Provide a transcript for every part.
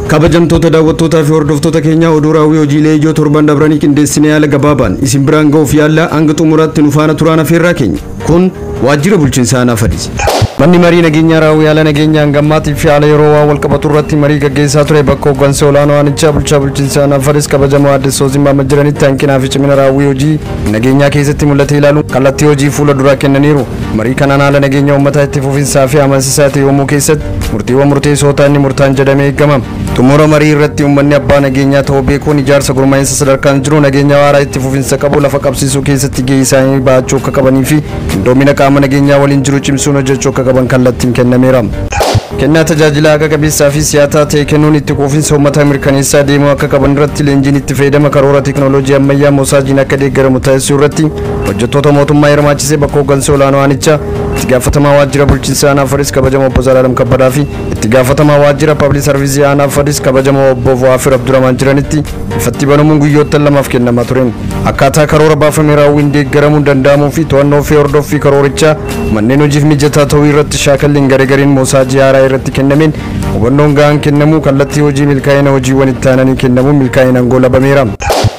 Kabajamtoota daawwattootaa fi hordoftoota keenyaa, oduu raawwii hojiilee ijoo torban dabranii qindeessinee haala gabaabaan isin biraan ga'uuf yaalla. Hanga xumuraatti nu faana turaan afeerraa keenya. Kun waajjira bulchiinsa aanaa Fadis. Manni marii nageenyaa raawwii haala nageenyaa hangammaatii fi haala yeroo waan wal qabatu irratti marii gaggeessaa ture bakka hooggansa olaanoo aanichaa bulchaa bulchiinsa aanaa Fadis kabajamoo aadde Soozii Maamad jiranitti hanqinaa fi cimina raawwii hojii nageenyaa keessatti mul'ate ilaaluun kallattii hojii fuula duraa kennaniiru. Marii kanaan haala nageenya uummataa itti fufinsaa fi amansiisaa ta'e uumuu keessatti murtiiwwan murteessoo ta'an ni murtaan jedhamee eegama. Xumura marii irratti uummanni abbaa nageenyaa ta'uu beekuun ijaarsa gurmaa'insa sadarkaan jiru nageenya waaraa itti fufinsa qabu lafa qabsiisuu keessatti gahee isaanii bahachuu akka qabanii fi qindoomina qaama nageenyaa waliin jiru cimsuun hojjechuu akka qaban kallattiin kennameera. Kennaa tajaajila haqa qabeessaa fi siyaataa ta'e kennuun itti quufinsa uummataa mirkaneessaa deemuu akka qaban irratti leenjiin itti fayyadama karoora teekinooloojii ammayyaa moosaajiin akka deeggaramu taasisuu irratti hojjettoota mootummaa hirmaachisee bakka hooggansa olaanoo aanichaa itti gaafatamaa waajjira bulchiinsa aanaa Fadis kabajamoo obbo Zalaalam Kabbadaa fi itti gaafatamaa waajjira pabliik sarviisii aanaa Fadis kabajamoo obbo Waafir Abdurrahmaan jiranitti ifatti banamuun guyyoottan lamaaf kennamaa tureen akkaataa karoora baafame raawwiin deeggaramuun danda'amuu fi to'annoo fi hordoffii karoorichaa manneen hojiif mijataa ta'uu irratti shaakalliin garagariin moosaajii haaraa irratti kennameen hubannoon gahaan kennamuu kallattii hojii milkaa'ina hojiiwwan itti aananii kennamuun milkaa'inaan goolabameera.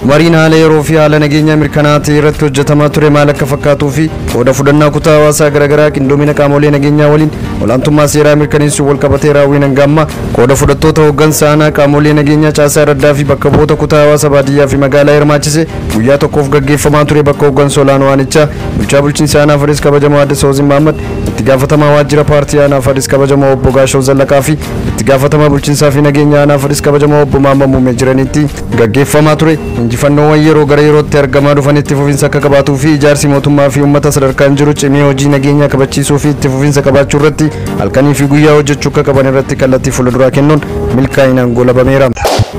Mariin haala yeroo fi haala nageenyaa mirkanaa'aa ta'e irratti hojjetamaa ture maal akka fakkaatuu fi qooda fudhannaa kutaa hawaasaa garaagaraa qindoomina qaamolee nageenyaa waliin olaantummaa seeraa mirkaneessuu wal qabatee raawwiin hanga ammaa qooda fudhattoota hooggansa aanaa, qaamolee nageenyaa, caasaa raddaa fi bakka bu'oota kutaa hawaasa baadiyyaa fi magaalaa hirmaachise guyyaa tokkoof gaggeeffamaa ture bakka hooggansa olaanoo aanichaa bulchaa bulchiinsa aanaa Fadis kabajamoo aadde Soozii Mahammad, itti gaafatamaa waajjira paartii aanaa Fadis kabajamoo obbo Gaashaw Zallaqaa fi itti gaafatamaa bulchiinsaa fi nageenya aanaa Fadis kabajamoo obbo Maamma Muummee jiranitti gaggeeffamaa ture. Injifannoowwan yeroo gara yerootti argamaa dhufanitti fufinsa akka qabaatuu fi ijaarsi mootummaa fi uummata sadarkaan jiru cimee hojii nageenyaa kabachiisuu fi itti fufinsa qabaachuu irratti halkanii fi guyyaa hojjechuu akka qaban irratti kallattii fuulduraa kennuun milkaa'inaan goolabameera.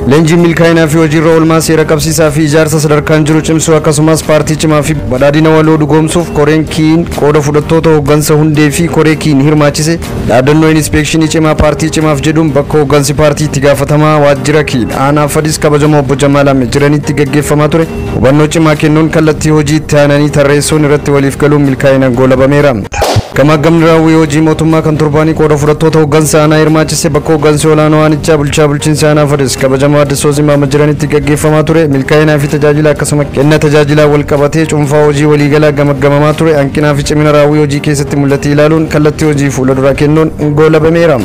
Leenjiin milkaa'inaa fi hojiirra oolmaa seera qabsiisaa fi ijaarsa sadarkaan jiru cimsuu akkasumas paartii cimaa fi badhaadhina waloo dhugoomsuuf koreen kiin qooda fudhattoota hooggansa hundee fi koree kiin hirmaachise dhaadannoo inspeekshinii cimaa paartii cimaaf jedhuun bakka hooggansi paartii itti gaafatamaa waajjira kiin aanaa Fadis kabajamoo obbo Jamaal Ahmed jiranitti gaggeeffamaa ture hubannoo cimaa kennuun kallattii hojii itti aananii tarreessuun irratti waliif galuun milkaa'inaan goolabameera. Gamaggamni raawwii hojii mootummaa kan torbaanii qooda fudhattoota hooggansa aanaa hirmaachise bakka hooggansi olaanoo aanichaa bulchaa bulchiinsa aanaa Fadis kabajamoo aadde Soozii Maamad jiranitti gaggeeffamaa ture milkaa'inaa fi tajaajila akkasuma kenna tajaajilaa wal qabatee cuunfaa hojii waliigalaa gamaggamamaa ture hanqinaa fi cimina raawwii hojii keessatti mul'ate ilaaluun kallattii hojii fuula duraa kennuun goolabameera.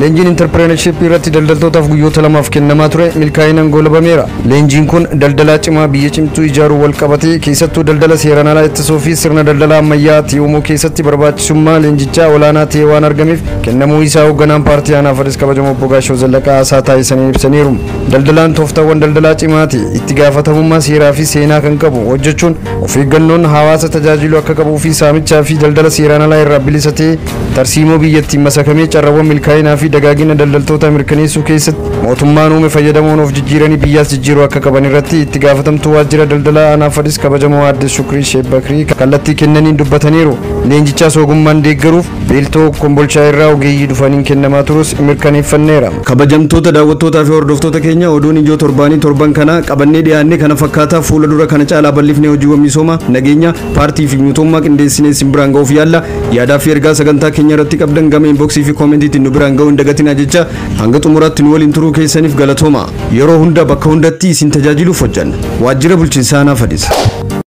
Leenjiin interpireenarshippii irratti daldaltootaaf guyyoota lamaaf kennamaa ture milkaa'inaan goolabameera. Leenjiin kun daldalaa cimaa biyya cimtuu ijaaruu wal qabatee keessattuu daldala seeraan alaa ittisuu fi sirna daldalaa ammayyaa ta'e uumuu keessatti barbaachisummaa leenjichaa olaanaa ta'e waan argameef kennamuu isaa hoogganaan paartii aanaa Fadis kabajamoo obbo Gaashaw Zallaqaa haasaa taasisanii ibsaniiru. Daldalaan tooftaawwan daldalaa cimaa ta'e itti gaafatamummaa seeraa fi seenaa kan qabu hojjechuun of eeggannoon hawaasa tajaajiluu akka qabuu fi saamichaa fi daldala seeraan alaa irraa bilisa ta'e tarsiimoo biyyattiin masakamee carraawwan milkaa'inaa fi dagaagina daldaltoota mirkaneessuu keessatti mootummaan uume fayyadamuun of jijjiiranii biyyaas jijjiiruu akka qaban irratti itti gaafatamtuu waajjira daldalaa aanaa Fadis kabajamoo aadde Shukrii Sheebbakrii kallattii kennaniin dubbataniiru. Leenjichaas ogummaan deeggaruuf beeltoo Kombolchaa irraa ogeeyyii dhufaniin kennamaa turus mirkaneeffanneera. Kabajamtoota daawwattootaa fi hordoftoota keenya, oduun ijoo torbaanii torban kana qabannee dhiyaanne kana fakkaataa. Fuula dura kana caalaa bal'ifnee hojiiwwan misooma nageenya paartii fi mootummaa qindeessinee isin biraan ga'uuf yaalla. Yaadaa fi ergaa sagantaa keenya irratti qabdan gama inboxii fi koomentiitiin nu biraan ga'uu hin dagatinaa jecha hanga xumuraatti nu waliin turuu keessaniif galatooma. Yeroo hunda bakka hundatti isin tajaajiluuf hojjanna. Waajjira bulchiinsa aanaa Fadis.